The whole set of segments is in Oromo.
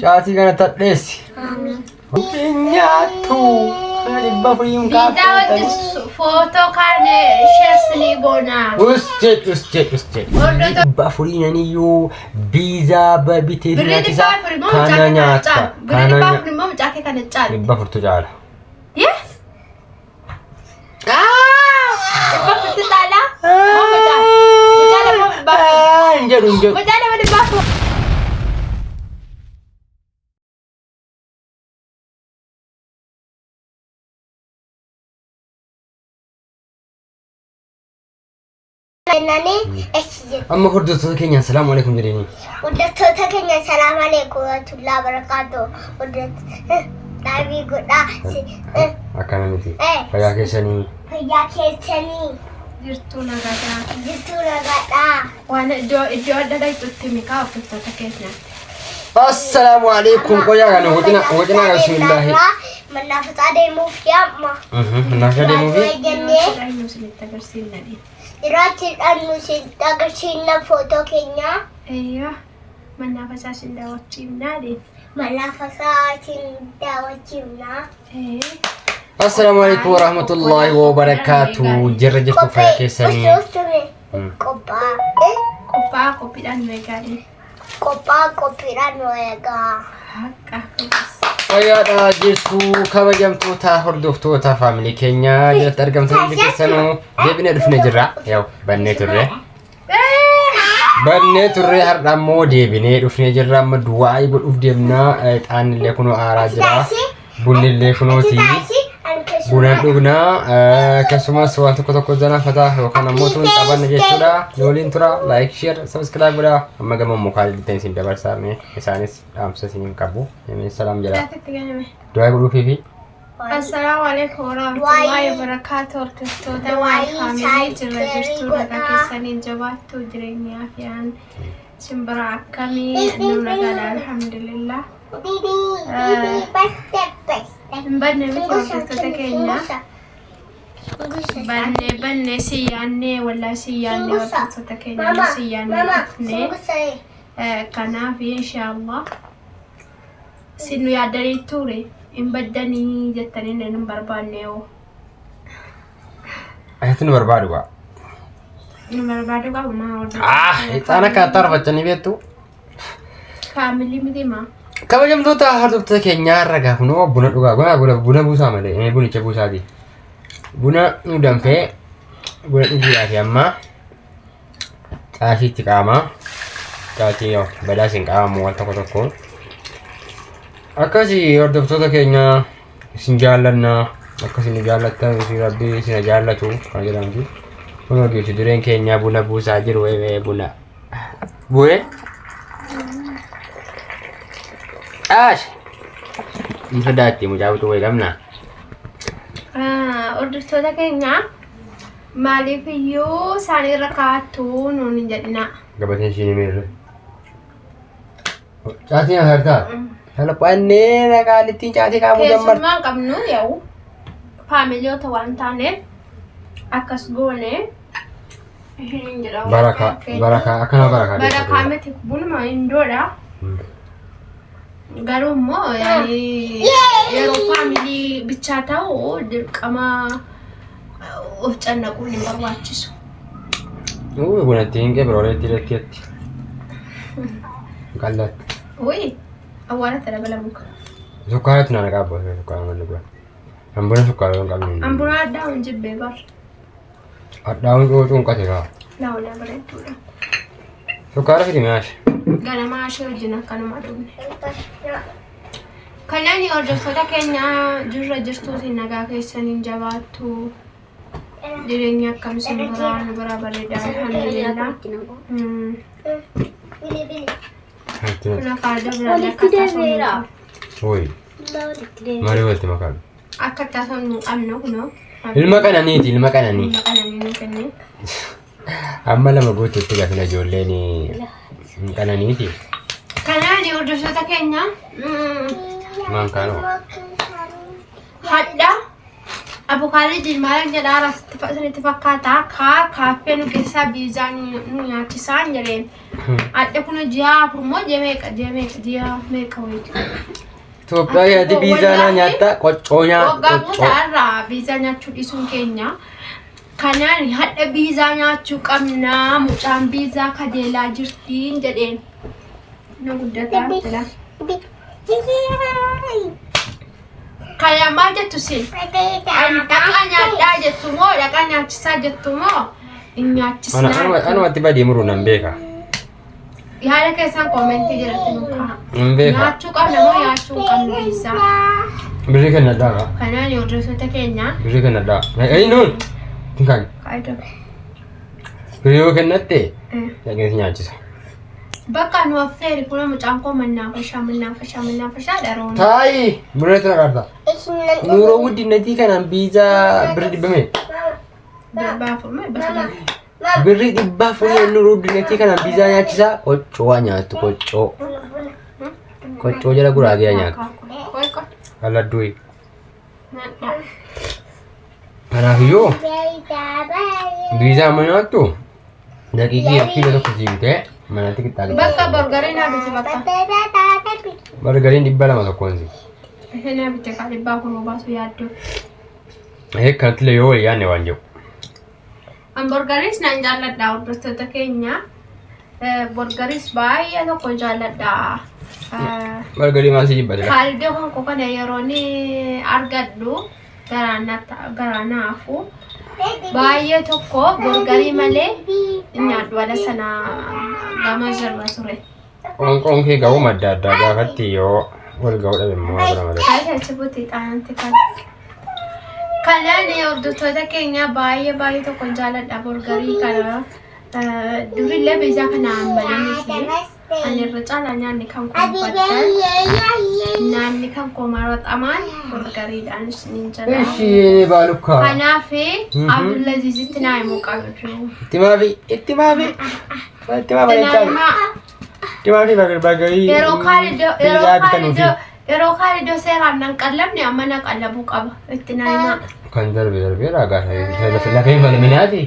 Caatii kana tadheessi. Hin nyaattu. Kana 400 Biizaa kaaftan. wajjin footoo kaane sheers ni goona. Us jedh us jedh us jedh. Hordoftoota- 400 naniyyuu biizaa bitee Birrii nyaachisa. 400 immoo mucaa Kana kee kana nyaatta. caalu. Birrii Kana 400 immoo mucaa kee kana caalu. 400tu caala. Yes. 400tu caala. Moo mucaa? Mucaa lama 400. Hin jedhu hin jedhu. Mucaa lama 400. Kennanii echi jedhu. Amma hordoftoota keenyaan salaamu alaikum jedhanii. Hordoftoota keenya salaam alaikum warahmatullahi wabarakatuh. Hordoftoota dhaabii godhaa. Akkana miti. Eh. Fayyaa keessanii. Fayyaa keessanii Jirtuu nagaadhaa. jirtuu nagaadhaa. Waan iddoo iddoo adda dhaqxutti mikaa hordoftoota keenya. Assalaamu alaikum. Qoyaa kana wacina wacina bismillaahi. Mannaafataa deemuuf yaamma. Naafsha deemuufi. Jennee Dhaqnu isinitti agarsiifna. jiraachuudhaan nu sitti agarsiifna footoo keenya. Eeyyaa mannaafasaa isin daawwachiifnaa deemu. Mannaafataa isin daawwachiifna. Assalaamu alaikum warahmatullahi wabarakaatu. Jirra jirtu fayyaa keessanii. Qophaa. Qophaa qophiidhaan nu eegaa deemu. Qophaa qophiidhaan nu eegaa. Haqa. Fayyaadha jirtu kabajamtoota hordoftoota faamilii keenya jalatti argamtan hundi keessanuu deebinee dhufnee jirra. Yaw bannee turre. Bannee turre har'a immoo deebinee dhufnee jirra. Amma du'aa'ii godhuuf deemna. Ixaanni illee kunoo aaraa jira. Bunni illee kunooti. Buna dhugnaa akkasumas waan tokko tokko zanaafataa yookaan ammoo tun taphanna jechuudha. Nu waliin tura like share subscribe godhaa. Amma gama mukaa ittiin isin dabarsaa mee isaanis dhaamsa isiniin qabu. Mee salaam jedha. Itti ganame. Du'aa godhuufii fi Assalaamu alaikum warahmatullahi wabarakatuh. Hordoftoota waan faamilii jirra jirtu nagaa keessaniin jabaattu jireenya afiyaan simbira akkamii nu nagaadha alhamdulillah. Hin badne miti hordoftoota keenya. Banne banne si yaanne wallaahi si yaanne hordoftoota keenya si yaanne dhufne. Kanaaf inshaallah sin nu yaaddanii ture hin baddanii jettanii hin barbaanne hoo. Asitti nu barbaadu gaa. Nu barbaadu qabu maa Ah, ixaana akka tarfachanii beektu. Faamilii miti maa. Kabajamtoota hordoftoota keenyaa har'a gaa kunoo buna dhugaa buna buna buna buusaa malee bunicha buusaati. Buna nu danfee buna dhuguudhaaf amma caashiitti qaamaa caatii yoo badaas hin qaamamu waan tokko tokko. Akkasii hordoftoota keenya isin jaallanna akka isin nu jaallattan isin rabbi isin jaallatu kan jedhamtu. Kunoo giifti dureen keenya buna buusaa jiru buna. Bu'ee. Caash. Hin sodaatti mucaa utuu wayii qabna. Hordoftoota keenya maaliif iyyuu isaan irra kaa'attu nuun hin jedhina. Gabateen isheen himeerre. Caatii na hartaa. Salphannee naqaalittiin caatii kaa'amuu jammarti. Keessummaa hin qabnu yaa'u faamiliyoota waan taaneef akkas goone hin jedhamu. Barakaa barakaa akkana barakaa. Barakaa miti bunuma indoodha. Garuu immoo yaani yeroo faamilii bichaa ta'u dirqama of cannaquun hin barbaachisu. Uu bunatti hin qebrooleetti lakkeetti. Qallatti. Wuyi awwaalatti dabalamu. Sukkaaratti na naqaa abbaa sukkaara manni gura. Kan buna sukkaara hin qabne. An buna addaa hin jibbee bar. Hadhaa'uun cuucuun qate kaa. Laawulaa bareedduudha. Sukkaara fidi meesha. Ganamaa ishee wajjin akkanuma dhugne. Kanaan hordoftoota keenya jirra jirtuutiin nagaa keessaniin jabaattu. Jireenya akkam isin biraa nu biraa bareedaa alhamdulillah. Kun akka aadaa biraan akka taasifamu Oi. Maali walitti makan? akka taasifamu hin qabnu kunoo. Ilma qananiiti ilma qananii. Ilma qananii nu kenne. Amma lama guutuutti gafina ijoolleen hin qananiiti. Kanaan hordoftoota keenya Maan kaanoo. hadha Abukaalidiin maalan jedhaa isinitti fakkaata kaa kaaffee nu keessaa biizaa nu nyaachisaan jedheen. Adda kun ji'a 4 moo ji'a meeqa ji'a meeqa ji'a meeqa wayiiti. Itoophiyaa keessatti biizaa naa nyaatta qoccoo nyaata Waggaa qoccoo. guutaarraa biizaa nyaachuu dhiisuun keenya. Kanaan hadha biizaa nyaachuu qabnaa mucaan biizaa kajeelaa jirtiin jedheen. Na guddataa jira. Kana maal jettu sin? Ani dhaqaa nyaadhaa jettu moo dhaqaa nyaachisaa jettu moo hin nyaachisnaa? Anumatti badii muruu nan beeka. Yaada keessan koomentii jalatti nu kaa'aa. Nan beeka. Nyaachuu qabna moo nyaachuu hin qabnu biizaa? Birrii kennadhaa kaa. Kanaan hordoftoota keenya Birrii kennadhaa. Ei nuun. Hin kaa'in. faayidaa. Birrii yoo kennatte dhaqee si nyaachisa. Bakka nu affeeri kun mucaan koo mannaafashaa mannaafashaa mannaafashaa dharoon. Taayi birrii tana qarta. Nuuroo guddinatii kanaan biizaa birrii dhibba meeqa? 400 moo 300? Birrii 400 nuuroo guddinatii kanaan biizaa nyaachisaa qoccoo waa nyaattu qoccoo. Qoccoo jala guraagee nyaattu. Qoy qoy. Aladduuyi. Kanaafiyyuu biizaa amma nyaattu daqiiqii kiiloo tokko sii bitee manatti qixxaa Bakka borgarii naa biti bakka. Bargariin 200 tokkoon si. Ishee naa bite kaa 400 baasu yaaddoo. Ee kanatti illee yoo wal yaadne waan jiru. An borgariis nan jaalladha hordoftoota keenya. Borgariis baay'ee tokko jaalladha. Bargarii maal si jibba jira? Kaalidoo kan koo kana yeroo inni argadhu garaa naafu baay'ee tokko borgarii malee nyaadhu ala sana gama jirra ture. Qoonqoon kee ga'uu adda addaa gaafatti yoo wal ga'uu dhabe immoo waa bira malee. Kaayita achi buti xaananti kan. Kanaan hordoftoota keenya baay'ee baay'ee tokko jaalladha borgarii kana. Durillee beezaa kana malee miti. Ani irra caalaa nyaanni kan koo baddan. Nyaanni kan koo maraxamaan borgariidhaan isiniin jedha. Ishii baalukkaa. Kanaaf Abdullaziizitti naa himuu qabdu. Itti maafi itti maafi itti maafi Itti naa himaa. itti maafi bargarii. Yeroo kaalidoo yeroo Biizaa bitanuufi. kaalidoo yeroo kaalidoo seeraan nan qallamne amma na qallabuu qaba. Itti naa himaa. Kan darbe darbee raagaa lafee falminaati.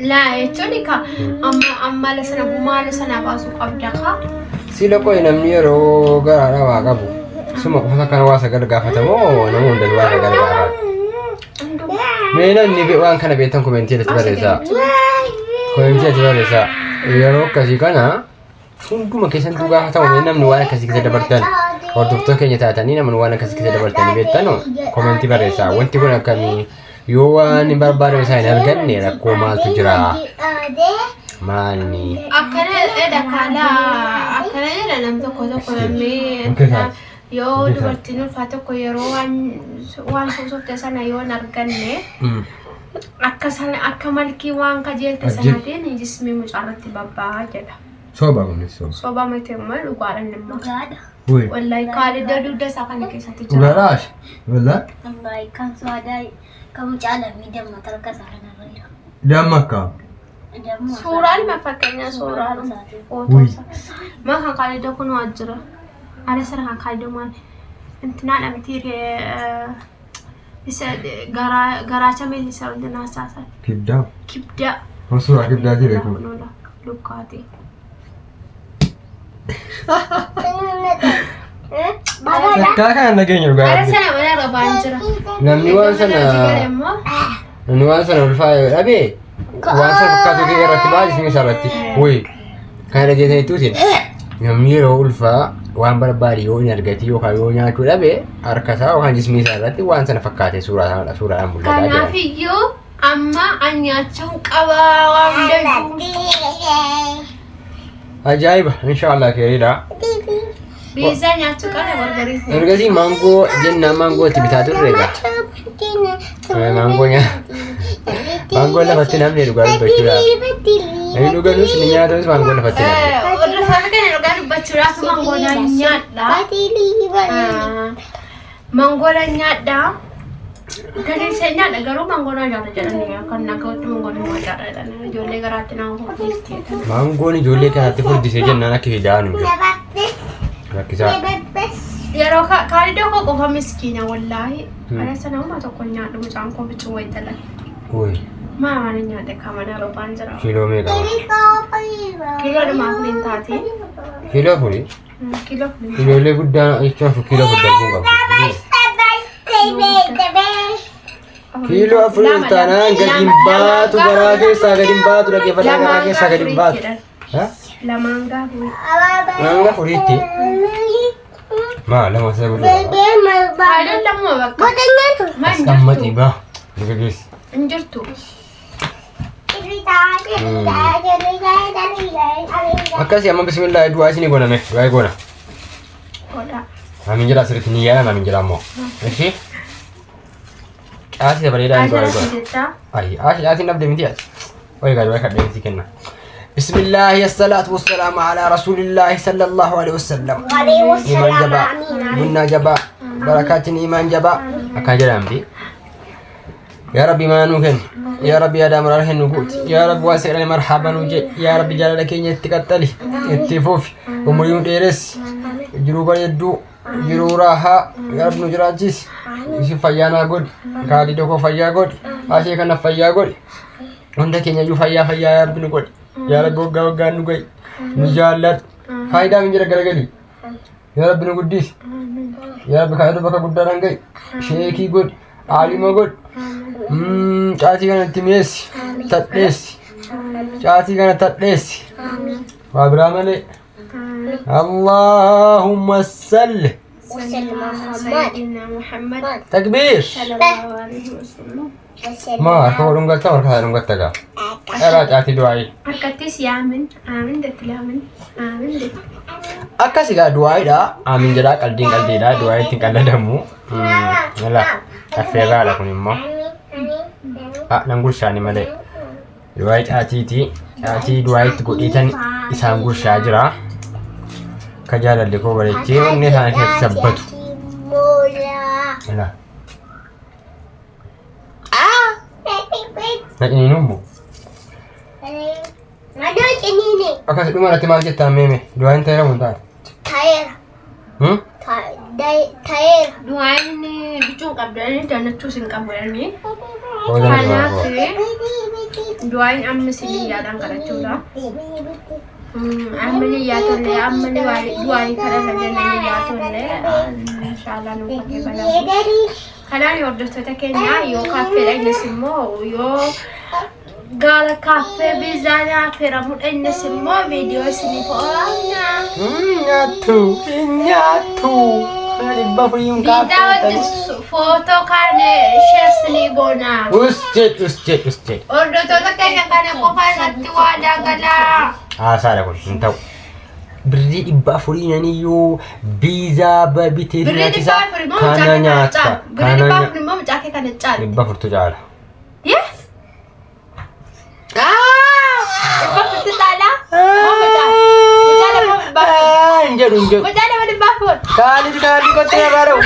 Laa jechuun ka amma amma sana gumaala sana baasuu qabda ka. Sila qoy namni yeroo garaadhaa waa qabu suma qofa kana waa sagal gaafatamoo nama hunda waa sagal gaafata. Mee namni waan kana beektan komentii irratti barreessaa. Komentii irratti barreessaa. Yeroo akkasii kana hunduma keessantuu gaafatamu mee namni waan akkasii keessa dabartan hordoftoota keenya taatanii namni waan akkasii keessa dabartanii beektan komentii barreessaa. Wanti kun akkamii yoo waan hin barbaadame isaa hin arganne rakkoo maaltu jira maalni. Akkana jedha kaala akkana jedha nam tokko tokko namni yoo dubartiin ulfaa tokko yeroo waan waan soosofte sana yoo hin arganne akka sana akka malkii waan kajeelte sanaatiin jismii mucaarratti babbaa jedha. Soba kunis soba. Soba miti immoo dhugaadha inni immoo. Dhugaadha. Woi. Wallahi kaalidda dugda isaa kana keessatti jira. Dhugaadhaas. Wallahi. Wallahi kan sodaa kan mucaa lammii damma tarka isaa kanarra jira. Damma akka. Damma. Suuraan ma fakkeenya suuraan footoo isaa. Ma kan kaalidda kun waa jira. Ala sana kan kaalidda maal intinaa dhamtii isa garaa garaacha miti isa intinaa isaa sana. Kibdaa. Kibdaa. Suuraa kibdaa jire kun. Lukkaati. Takkaa kana nageenya dhugaa. Ala sana mana rabaan jira. Namni waan sana namni waan sana ulfaa'e dhabe waan sana fakkaatu kee irratti ba'a jismi isaa irratti. Woyi kana dhageessanii tuutin namni yeroo ulfaa waan barbaade yoo hin argate yookaan yoo nyaachuu dhabe harka isaa yookaan jismi isaa irratti waan sana fakkaate suuraa sana suuraadhaan mul'ataa jira. Kanaafiyyuu amma an nyaachuun qabaa waan hundayyuu. Ajaa'iba inshaallah keeriidha. Biizaa nyaachuu qabna barbarii. Ergasii maangoo jennaan maangoo itti bitaa turre egaa. Maangoo nyaa maangoo lafatti namni dhugaa dubbachuudhaaf. Inni dhuganus ni nyaatanus maangoo lafatti namni. Hordoftoota keenya dhugaa dubbachuudhaaf maangoo naan nyaadha. Maangoo naan nyaadha. Galii ishee nyaadha garuu maangoo naan nyaata jedhanii kan nagawatti maangoo naan nyaata jedhanii ijoollee garaatti nama furdisti. Maangoon ijoollee kanaatti furdisee jennaan akka hidhaan hin jiru. Rakkisaa. Yeroo kaalidoo koo qofa miskiina wallaahi. Ara sana uma tokko nyaadhu mucaan koo bicuu wayi talan. Uy, Maa waan hin nyaadhe kamana roobaan jira. kiiloo meeqa? Kiiloo dhuma afuriin taate. Kiiloo afurii? Kiiloo afurii. Kiiloolee guddaa jechuun afur kiiloo afur darbuu qabu. Kiiloo afurii ol taanaan gadi hin baatu garaa keessaa gadi hin baatu dhaggeeffadhaa garaa keessaa gadi hin baatu. Ha? Lamaan gaafa Lamaan gaafa afuriitti? Maa lama isa godhu. Kaalidoo lamuma bakka. Maa hin Amma jirtu. xiibaa. Dargaggeessi. Hin jirtu. Akkasii amma bismillah du'aa isinii gooname du'aa goona. Godha. Amin jedhaa sirriitti ni yaadaan amin jedhaa immoo. Ishii caasii bareedaa du'aa Asirratti goona. jettaa. Ayi ashi caatiin dhabde miti ati. Wayi gaa du'aa kadhee si kenna. Bismillaahi assalaatu wassalaamu alaa rasuulillaahi sallallahu alaihi wasallam. Imaan jabaa, bunnaa jabaa, barakaatiin imaan jabaa. Akkana jedhamti. Yaa Rabbi imaana nuu kenni. Yaa Rabbi yaada muraara kennu guuti. Yaa Rabbi waan seeraan marhaba nuu jedhi. Yaa Rabbi jaalala keenya itti qaxxali. Itti fufi. Umurii nu dheeressi. Jiruu bareedduu. Jiruu raahaa. Yaa Rabbi nu jiraachisi. Isin fayyaa naa godhi. Kaalii dokoo fayyaa godhi. Ashee kana fayyaa godhi. Hunda keenya iyyuu fayyaa fayyaa yaa Rabbi nu godhi. Yaa Rabbi waggaa waggaan nu ga'i. Nu jaalladhu. Faayidaa min jira garagali. Yaa Rabbi nu guddisi. Yaa Rabbi kaayatu bakka guddaadhaan ga'i. Sheekii godhi. Aalima godhi. Caatii kana itti mi'eessi. Tadheessi. Caatii kana tadheessi. Waa biraa malee. Allahumma salli. Sayyidina Muhammad Takbiir. sallallahu alaihi wasallam. Maa harka godhuun galta harka isaa dhungatta gaa. Dhalaa caatii du'aayii. Harkattis yaamin aamin jetti laamin aamin jetti. Akkas egaa du'aayiidha. Aamin jedhaa qaldiin qaldiidha. Du'aayii ittiin qalladamu. Yala affeerraadha kun immoo. Ah, nan gurshaani malee. Du'aayii caatiiti. Caatii du'aayiitti godheetan isaan gurshaa jira. Akka jaalalli koo bareechee onnee isaanii keessatti sabbatu. Yala. Na ciniinuun bu. Akkas dhuma irratti maal jettaa meeme? Du'aayiin ta'eera moo hin taane? Hmm? Du'aayin bichuu hin qabdu jedhanii dannachuus hin qabu jedhanii. Hooda na du'aa Kanaaf koo. du'aayin amma isin yaadaan kadhachuudha. Amma ni yaatollee amma ni du'aayin kadhata jennee ni yaatollee inshaallah nu fakkee balaa. Kanaaf hordoftoota keenya yoo kaaffee dhaqnes immoo yoo gaara kaaffee biizaa affeeramuu dhaqnes immoo viidiyoo isiniif oolna. Nyaattu, nyaattu. 400 Biizaa kaaffee. wajjin footoo kaane sheers ni goona. Us jedh, us jedh, us jedh. Hordoftoota keenya kana qofa irratti waadaa galaa. Haasaadha kun hin ta'u. Birrii 400 naniyyuu biizaa bitee Birrii nyaachisa. 400 immoo mucaa Kana kee kana nyaatta. caala. Birrii Kana 400 immoo mucaa kee kana caala. 400tu caala. Yes. 400tu caala. Moo mucaa? Mucaa lama 400. Hin jedhu hin jedhu. Mucaa lama 400. Kaalid kaalid kotti irraa dha'u.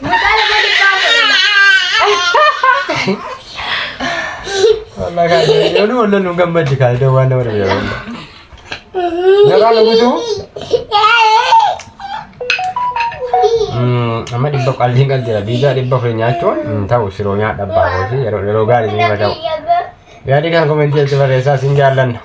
Mucaa lama 400. Wallah kaalid yoo nu wallan nu gammaddi kaalid waan nama dhabe wallah. Narraa lugutu. Amma dhibba qalliin qaldiidha. Biizaa 400 nyaachuun hin ta'u siroo nyaadha abbaa kooti yeroo yeroo gaarii ni ta'u. Yaadii kan komentii itti barreessaa sin jaallanna.